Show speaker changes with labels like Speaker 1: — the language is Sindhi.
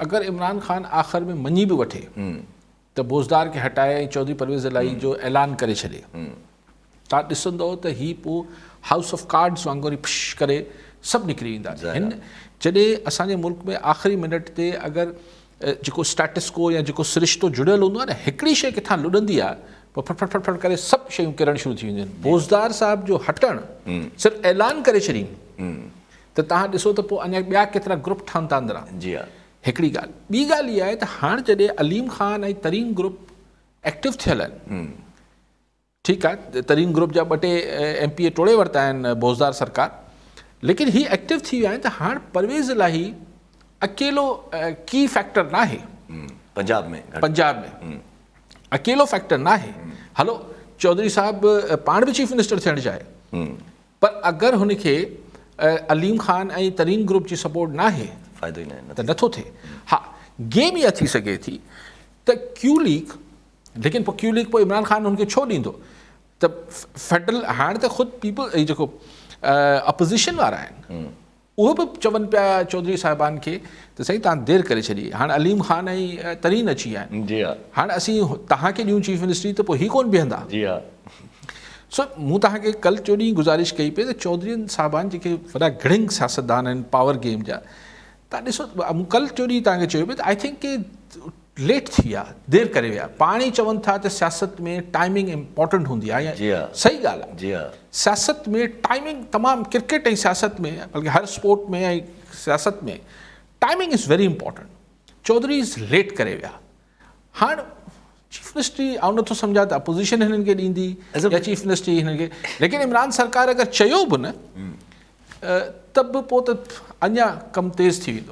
Speaker 1: اگر عمران خان آخر ۾ مڃي به وٺي ته بوزدار کي هٽائي ۽ چوڌري پرويز الاهي جو اعلان ڪري ڇڏي، توهان ڏسندؤ ته هي پوء هائوس آف ڪارڊز وانگر ئي پش ڪري سڀ نڪري ويندا. هن جڏهن اسان جي ملڪ ۾ آخري منٽ تي اگر جيڪو اسٽيٽس ڪو يا جيڪو سرشتو جڙيل هوندو آهي نه، هڪڙي شيء ڪٿان لڏندي آهي پوء ڦٽ ڦٽ ڦٽ ڦٽ ڪري سڀ شيون ڪرڻ شروع ٿي وينديون آهن. بوزدار صاحب جو هٽڻ صرف اعلان ڪري ڇڏين ته توهان ڏسو ته پوء اڃا ٻيا ڪيترا گروپ ٺهن ٿا اندران. هڪڙي ڳالهه. ٻي ڳالهه اها آهي ته هاڻ جڏهن عليم خان ۽ ترين گروپ ايڪٽو ٿيل آهن، ٺيڪ آهي ترين گروپ جا ٻه ٽي ايم پي اي ٽوڙي ورتا آهن بوزدار سرڪار، ليڪن هي ايڪٽو ٿي ويا آهن ته هاڻ پرويز الاهي اڪيلو ڪي فيڪٽر ناهي.
Speaker 2: پنجاب ۾
Speaker 1: پنجاب ۾ اڪيلو فيڪٽر ناهي. هلو چوڌري صاحب پاڻ به چيف منسٽر ٿيڻ چاهي پر اگر هن کي عليم خان ۽ ترين گروپ جي سپورٽ ناهي
Speaker 2: فائدو ئي ناهي
Speaker 1: ته نٿو ٿئي. ها گيم اها ٿي سگهي ٿي ته ڪيو ليگ، ليڪن پوء ڪيو ليگ پوء عمران خان هن کي ڇو ڏيندو ته فيڊرل هاڻ ته خود پيپل هي جيڪو اپوزيشن وارا آهن اهي به چون پيا چوڌري صاحبان کي ته سائين تان دير ڪري ڇڏي، هاڻ عليم خان ۽ ترين اچي ويا آهن،
Speaker 2: جي ها
Speaker 1: هاڻ اسين تهان کي ڏيون چيف منسٽري ته پوء هي ڪون بيهندا.
Speaker 2: جي ها
Speaker 1: سو مون تهان کي ڪل چوڏهين گذارش ڪئي پئي ته چوڌرين صاحبان جيڪي وڏا گڙنگ سياستدان آهن پاور گيم جا، تهان ڏسو مون ڪل چوڏهين تهان کي چيو پئي ته I think K late ٿي ويا، دير ڪري ويا. پاڻ ئي چون ٿا ته سياست ۾ ٽائمنگ امپارٽنٽ هوندي آهي
Speaker 2: جي ها
Speaker 1: صحيح ڳالهه آهي.
Speaker 2: جي ها
Speaker 1: سياست ۾ ٽائمنگ تمام ڪرڪيٽ ۽ سياست ۾ بلڪه هر اسپورٽ ۾ ۽ سياست ۾ timing is very important. Chaudhries late ڪري ويا. هاڻ چيف منسٽري آئون نٿو سمجهان ته اپوزيشن هنن کي ڏيندي يا چيف منسٽري هنن کي، ليڪن عمران سرڪار اگر چيو به نه ته به پوء ته اڃا ڪم تيز ٿي ويندو.